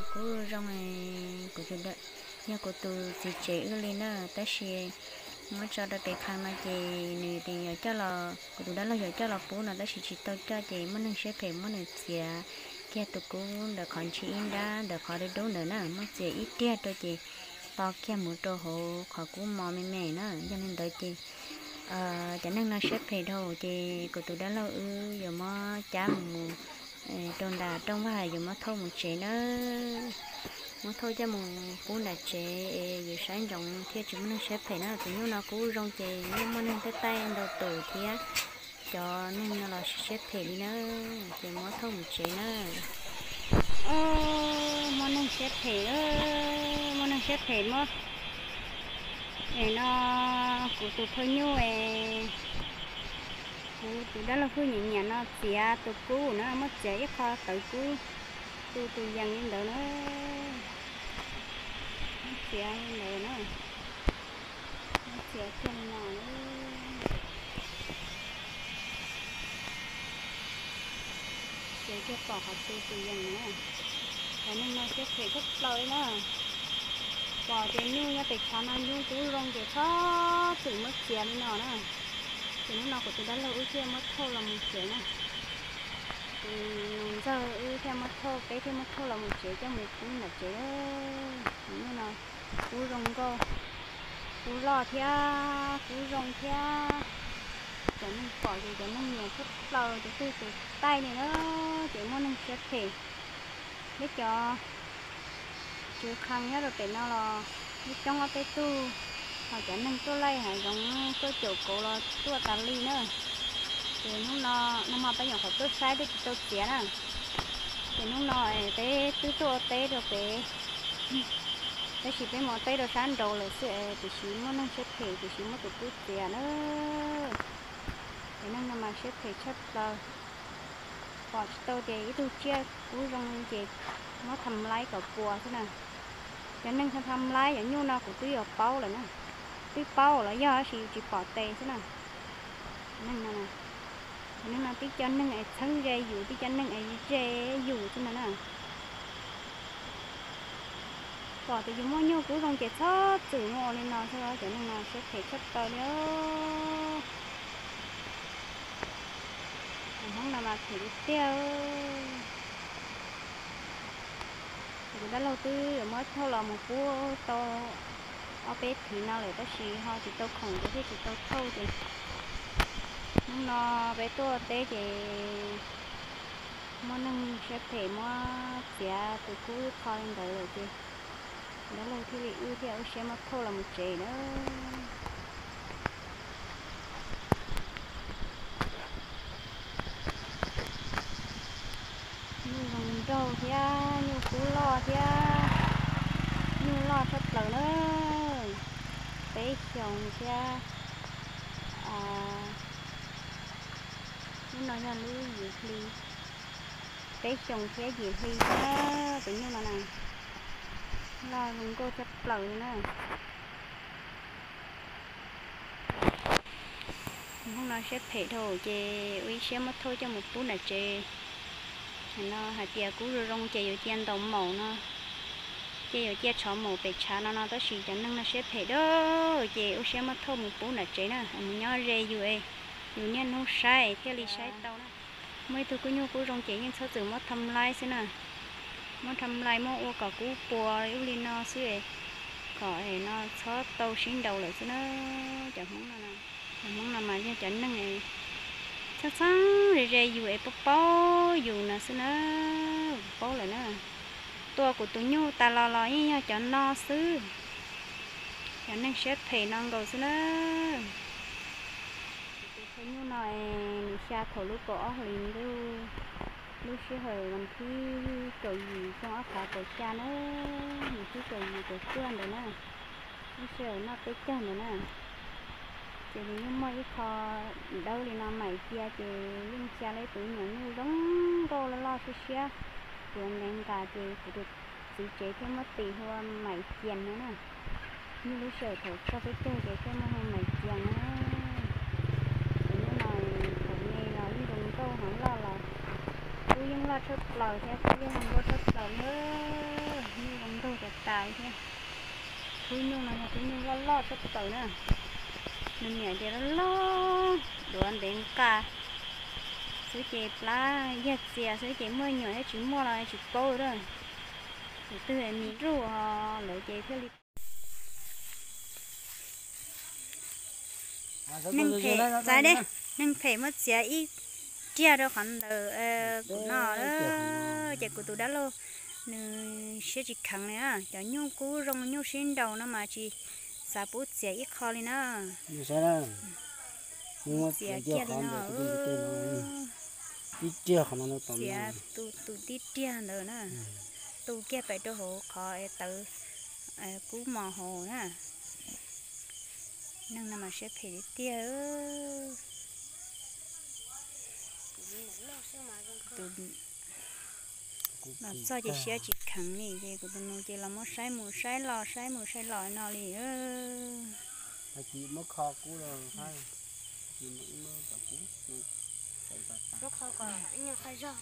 Kuv zoo, kuv tus, yog kuv tus txiv tsev wb li na, tab sis muab tso rau pem qhov no ces nws tias yuav coj los, kuv tus dab laug yuav coj los pub no tab sis tsis tau coj ces muaj neeg siab phem muab nws txiav kiag tus kub ntawm qhov ntshiab ib nrab ntawm qhov dub dub ntawd na, muab txiav ib tiag rau ces to kiag mus rau hauv qhov kub mos me me na. Yog li ntawd ces cov neeg no siab phem dhau ces kuv tus dab laug wb yuav muab cab mus rau nram rooj vag yuav muab thauj mus tsev na. Muab thauj coj mus pub nram tsev es yuav saib ntsoov thiaj tsis muaj neeg siab phem na. Tus nyuj no kub zoo ces yeej muaj neeg taij taij ntau tus thiab, cov neeg no los siab phem li na, ces muab thauj mus tsev na. Muaj neeg siab phem, muaj neeg siab phem muab, es no kuv tus phauj nyuj es kuv tus dab laug hwj nyiam nyiam no txiav tus kub na, muab txiav ib qho tawv kub tu tus yees li ntawd na. Muab txiav li ntawd na, muab txiav kiag li no. Ces kiag pom qhov tu tus yees na. Cov neeg no siab phem tshaj plaws li na. Pom ces nyuj nyob pem tshav no nyuj kub zoo ces txhob txwm muab txiav li no na. Ces hnub no kuv tus dab laug wb thiaj muab thauj los mus tsev na. Tus nus ntxawg wb thiaj muab thauj, peb thiaj muab thauj los mus tsev coj mus pub nram tsev. Tus nyuj no kub zoo nkauj, kub loj thiab kub zoo thiab. Cov neeg pom ces cov neeg nyiam tshaj plaws, tus twg tus taij li na, ces muaj neeg siab phem. Peb cov tswv qhee nyob rau pem no los yeej coob ob peb tug, ho cov neeg tuaj laij hav zoov tuaj caum kauv los tuaj tas li na. Ces hnub no, nag hmo peb nyuam qhuav tuaj saib twb tsis tau txiav na. Ces hnub no peb twb tuaj ua teb rau pem, tab sis peb mus ua teb rau sab nraud lawm xwb es tiam sis muaj neeg siab phem tiam sis muab tus kub txiav na. Ces neeg no mas siab phem tshaj plaws. Pom tsis tau tias ib tug tsiaj kub zoo li ces muab tham laib kom puas xwb na. Cov neeg tham laib cov nyuj no kuv twb yuav paub lawm na. Twb paub los yog tab sis yus tsis pom tes xwb na. Neeg no, neeg no tib co neeg es txheeb ze yus, tib co neeg es ze yus xwb no na. Pom tias yus muaj nyuj kub zoo ces txhob txwm mus ua li no xwb, cov neeg no siab phem tshaj plaws li. Tus Hmoob no mas phem tiag tiag. Kuv tus dab laug twb yuav muab thauj los mus pub tau ob peb thiv no lawm tab sis ho tsis tau khoom ces thiaj tsis tau thauj ces hnub no peb tuaj teb ces muaj neeg siab phem muab txiav tus kub qho li ntawd lawm ces dab laug thiaj li wb thiaj ua siab muab thauj los mus tsev na. Nyuj zoo nraug thiab nyuj kub loj thiab, nyuj loj tshaj plaws na, peb xyoos thiab, lub no yog lub yim hli, peb xyoos thiab yim hli thiab tus nyuj no na, loj zoo nkauj tshaj plaws li na. Hnub no siab phem dhau ces ua ib siab muab thauj coj mus pub nram tsev. No hais tias kub zoo zoo ces yuav cia ntaus maum no, ces yuav cia tshov maum pem tshav no no tab sis cov neeg no siab phem dhau ces ua siab muab thauj mus pub nram tsev na, mus nyob ze yus, yus niaj hnub saib thiaj li saib tau na. Muaj ib tug kub nyuj kub zoo ces yeej txhob txwm muab tham laib xwb na. Muab tham laib muab ua kom kub puas ub li no xwb, kom no txhob tau sib nraus lawm xwb na. Cov Hmoob no, cov Hmoob no mas yog cov neeg txheeb txheeb ze ze yus es paub paub yus no xwb na, paub lawm na. Tua kuv tus nyuj tas los los yeej yog cov no xwb, cov neeg siab phem no nkaus xwb na. Tus phauj nyuj no nws xya thaum lub kaum ob hlis ntuj, lub sij hawm vas thib kaum yim xyoo ob phav kaum xya na, vas thib kaum yim kaum cuaj ntawd na, lub sij hawm noj peb caug ntawd na. Ces nws yeej muaj ib qho dawb li no maim cia ces yeej xya lawm tus me nyuam nyuj zoo nkauj loj loj siab siab, tuav nkees nkas ces kuv tus txiv tsev thiaj muab tis hu ua Maim Cias no na. Nyuj lub sij hawm thaum txog peb caug ces thiaj muab hu Maim Cias na. Tus nyuj no thaum me los yeej zoo nkauj, hov loj los kub yeej loj tshaj plaws thiab kub yeej zoo nkauj tshaj plaws li. Khub nyuj no yog khub nyuj loj loj tshaj plaws na. Nws niam ces loj loj, duav ntev nqa xwb ces plab yag txias xwb ces muaj nyuam thiab, tsis muaj los tsis paub lawm. Tus twg mis nruj lawm ces thiaj li Neeg phem, txav deb, neeg phem muab txiav ib riag rau qhov ntawm kuv no, ces kuv tus dab laug nws siab tsis kheev li na. Cov nyuj kub zoo nyuj sib nraus no mas tsis xav pub txiav ib qho li na. Txiav kiag li no, txiav tus tus tib riag ntawd na, tu kiag pem rau hauv qhov tawv kub mos hauv na. Neeg no mas siab phem tiag tiag. Los txog ces siab tsis kheev li ces kuv tus nus ces los muab saib mus saib los, saib mus saib los no li. Muab kho kub los, muab kho kom ib nyuag qhov zog.